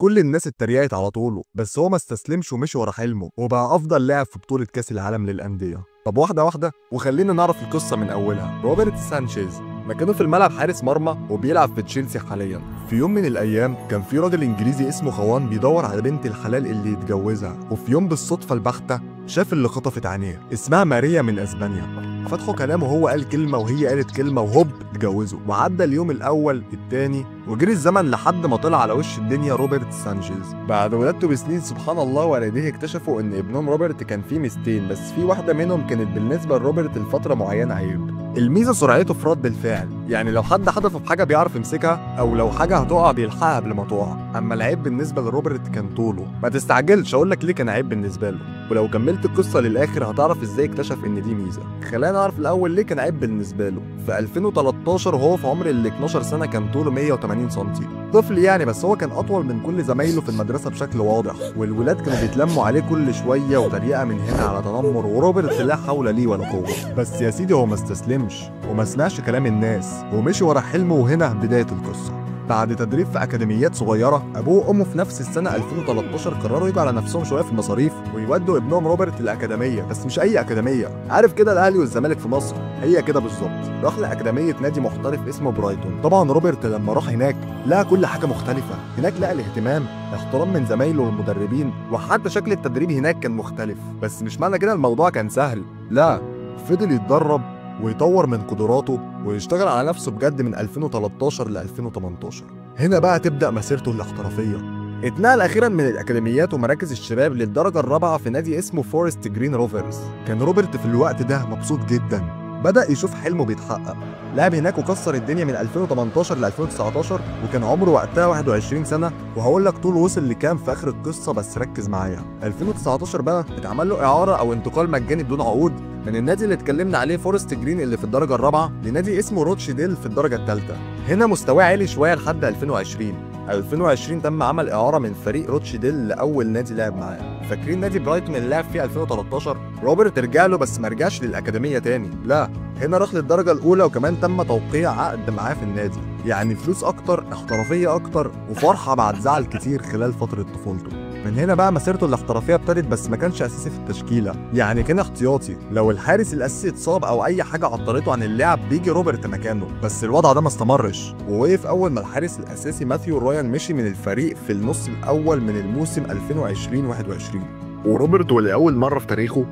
كل الناس اتريقت على طوله، بس هو ما استسلمش ومشي ورا حلمه وبقى افضل لاعب في بطولة كاس العالم للأندية. طب واحدة واحدة وخلينا نعرف القصة من أولها. روبرت سانشيز مكانه في الملعب حارس مرمى وبيلعب في تشيلسي حاليا. في يوم من الأيام كان في راجل إنجليزي اسمه خوان بيدور على بنت الحلال اللي يتجوزها، وفي يوم بالصدفة البحتة شاف اللي خطفت عينيه، اسمها ماريا من أسبانيا. فتحوا كلامه، هو قال كلمة وهي قالت كلمة وهوب اتجوزوا. وعدى اليوم الأول الثاني وجري الزمن لحد ما طلع على وش الدنيا روبرت سانشيز. بعد ولادته بسنين سبحان الله والديه اكتشفوا ان ابنهم روبرت كان فيه ميزتين، بس في واحدة منهم كانت بالنسبة لروبرت لفترة معينة عيب. الميزة سرعته في رد الفعل، يعني لو حد حدفه بحاجة بيعرف يمسكها، او لو حاجة هتقع بيلحقها قبل ما تقع. اما العيب بالنسبة لروبرت كان طوله. ما تستعجلش اقول لك ليه كان عيب بالنسبة له، ولو كملت القصة للاخر هتعرف ازاي اكتشف ان دي ميزة. خلينا نعرف الاول ليه كان عيب بالنسبة له. في 2013 وهو في عمر ال 12 سنة كان طوله 180 سم، طفل يعني، بس هو كان اطول من كل زمايله في المدرسة بشكل واضح، والولاد كانوا بيتلموا عليه كل شوية وتريقه من هنا على تنمر، وروبرت لا حول ليه ولا قوة. بس يا سيدي هو ما استسلمش وما سمعش كلام الناس ومشي ورا حلمه، وهنا بداية القصة. بعد تدريب في اكاديميات صغيرة، ابوه وامه في نفس السنة 2013 قرروا يجوا على نفسهم شوية في المصاريف ويودوا ابنهم روبرت الاكاديمية، بس مش اي اكاديمية، عارف كده الاهلي والزمالك في مصر، هي كده بالظبط. راح لاكاديميه نادي محترف اسمه برايتون. طبعا روبرت لما راح هناك لقى كل حاجة مختلفة، هناك لقى الاهتمام، احترام من زمايله والمدربين، وحتى شكل التدريب هناك كان مختلف. بس مش معنى كده الموضوع كان سهل، لا، فضل يتدرب ويطور من قدراته ويشتغل على نفسه بجد من 2013 ل 2018. هنا بقى تبدأ مسيرته الاحترافية. اتنقل أخيرا من الأكاديميات ومراكز الشباب للدرجة الرابعة في نادي اسمه فورست جرين روفرز. كان روبرت في الوقت ده مبسوط جدا، بدأ يشوف حلمه بيتحقق. لعب هناك وكسر الدنيا من 2018 ل 2019، وكان عمره وقتها 21 سنة، وهقول لك طول وصل لكام في آخر القصة بس ركز معايا. 2019 بقى اتعمل له إعارة أو انتقال مجاني بدون عقود من النادي اللي اتكلمنا عليه فورست جرين اللي في الدرجة الرابعة لنادي اسمه روتشديل في الدرجة الثالثة. هنا مستواه عالي شوية لحد 2020. 2020 تم عمل إعارة من فريق روتشديل لأول نادي لعب معاه. فاكرين نادي برايتون اللي لعب فيه 2013؟ روبرت رجع له بس ما رجعش للأكاديمية تاني، لا، هنا راح للدرجة الأولى، وكمان تم توقيع عقد معاه في النادي، يعني فلوس أكتر، احترافية أكتر، وفرحة بعد زعل كتير خلال فترة طفولته. من هنا بقى مسيرته الاحترافية ابتدت، بس ما كانش اساسي في التشكيلة، يعني كان احتياطي، لو الحارس الاساسي اتصاب او اي حاجة عطلته عن اللعب بيجي روبرت مكانه. بس الوضع ده ما استمرش، ووقف اول ما الحارس الاساسي ماثيو رايان مشي من الفريق في النص الاول من الموسم 2020-21. وروبرت ولاول مرة في تاريخه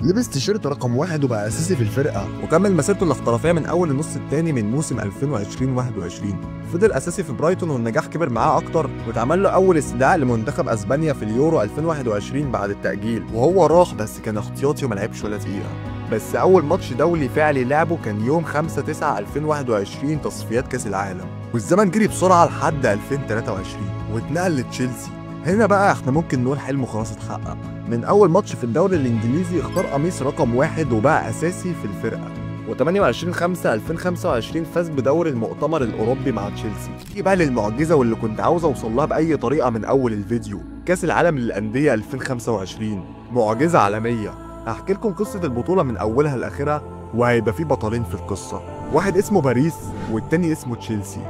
لبس تيشيرت رقم 1 وبقى اساسي في الفرقة، وكمل مسيرته الاحترافية من اول النص الثاني من موسم 2020-21. فضل اساسي في برايتون والنجاح كبر معاه اكتر، واتعمل له اول استدعاء لمنتخب اسبانيا في اليورو 2021 بعد التاجيل، وهو راح بس كان احتياطي وما لعبش ولا دقيقة. بس اول ماتش دولي فعلي لعبه كان يوم 5/9/2021 تصفيات كاس العالم، والزمن جري بسرعة لحد 2023 واتنقل لتشيلسي. هنا بقى احنا ممكن نقول حلمه خلاص اتحقق. من اول ماتش في الدوري الانجليزي اختار قميص رقم 1 وبقى اساسي في الفرقة. و28/5/2025 فاز بدوري المؤتمر الاوروبي مع تشيلسي. نيجي بقى للمعجزه واللي كنت عاوز اوصل لها باي طريقه من اول الفيديو، كاس العالم للاندية 2025، معجزه عالمية. هحكي لكم قصة البطولة من اولها لاخرها، وهيبقى في بطلين في القصة، واحد اسمه باريس والتاني اسمه تشيلسي.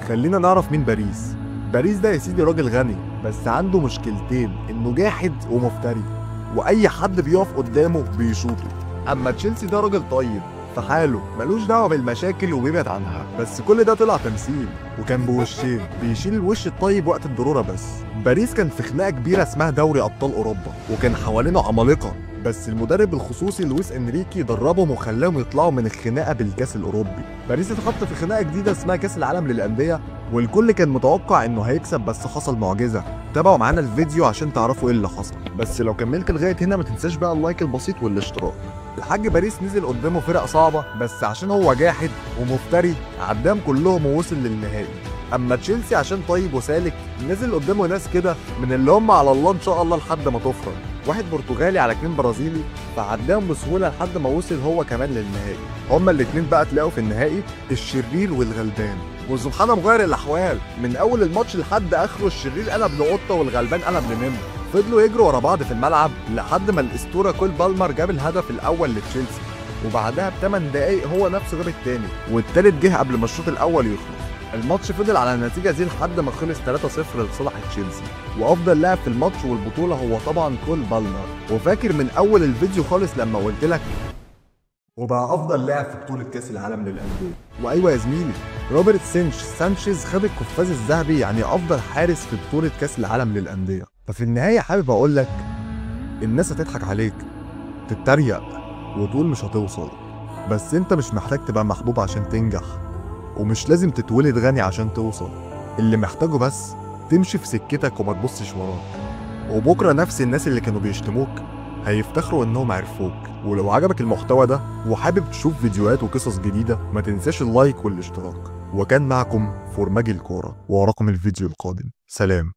خلينا نعرف مين باريس. باريس ده يا سيدي راجل غني، بس عنده مشكلتين، انه جاحد ومفتري، واي حد بيقف قدامه بيشوطه. اما تشيلسي ده راجل طيب في حاله، ملوش دعوه بالمشاكل وبيبعد عنها، بس كل ده طلع تمثيل، وكان بوشين، بيشيل الوش الطيب وقت الضرورة بس. باريس كان في خناقه كبيرة اسمها دوري ابطال اوروبا، وكان حوالينه عمالقة، بس المدرب الخصوصي لويس انريكي دربهم وخلاهم يطلعوا من الخناقة بالكاس الاوروبي. باريس اتحط في خناقه جديدة اسمها كاس العالم للاندية، والكل كان متوقع انه هيكسب، بس حصل معجزه. تابعوا معانا الفيديو عشان تعرفوا ايه اللي حصل. بس لو كملت لغاية هنا ما تنساش بقى ال like البسيط والاشتراك. الحاج باريس نزل قدامه فرق صعبة، بس عشان هو جاحد ومفتري عدام كلهم ووصل للنهائي. اما تشيلسي عشان طيب وسالك نزل قدامه ناس كده من اللي هم على الله ان شاء الله لحد ما تفرج، واحد برتغالي على 2 برازيلي، فعداهم بسهولة لحد ما وصل هو كمان للنهائي. هما الاثنين بقى تلاقوا في النهائي الشرير والغلبان، وسبحان مغير الاحوال، من اول الماتش لحد اخره الشرير قلب لقطة والغلبان قلب لنمر. فضلوا يجروا ورا بعض في الملعب لحد ما الاسطورة كول بالمر جاب الهدف الاول لتشيلسي، وبعدها ب8 دقايق هو نفسه جاب الثاني، والثالث جه قبل ما الشوط الاول يخلص. الماتش فضل على النتيجة دي لحد ما خلص 3-0 لصالح تشيلسي. وافضل لاعب في الماتش والبطوله هو طبعا كول بالمر. وفاكر من اول الفيديو خالص لما قلت لك وبقى افضل لاعب في بطوله كاس العالم للاندية. وايوة يا زميلي، روبرت سانشيز خد القفاز الذهبي، يعني افضل حارس في بطوله كاس العالم للاندية. ففي النهاية حابب اقول لك، الناس هتضحك عليك، تتريق وتقول مش هتوصل، بس انت مش محتاج تبقى محبوب عشان تنجح، ومش لازم تتولد غني عشان توصل. اللي محتاجه بس تمشي في سكتك وما تبصش وراك، وبكره نفس الناس اللي كانوا بيشتموك هيفتخروا انهم عرفوك. ولو عجبك المحتوى ده وحابب تشوف فيديوهات وقصص جديدة، ما تنساش ال like والاشتراك. وكان معكم فورماجي الكورة، ورقم الفيديو القادم. سلام.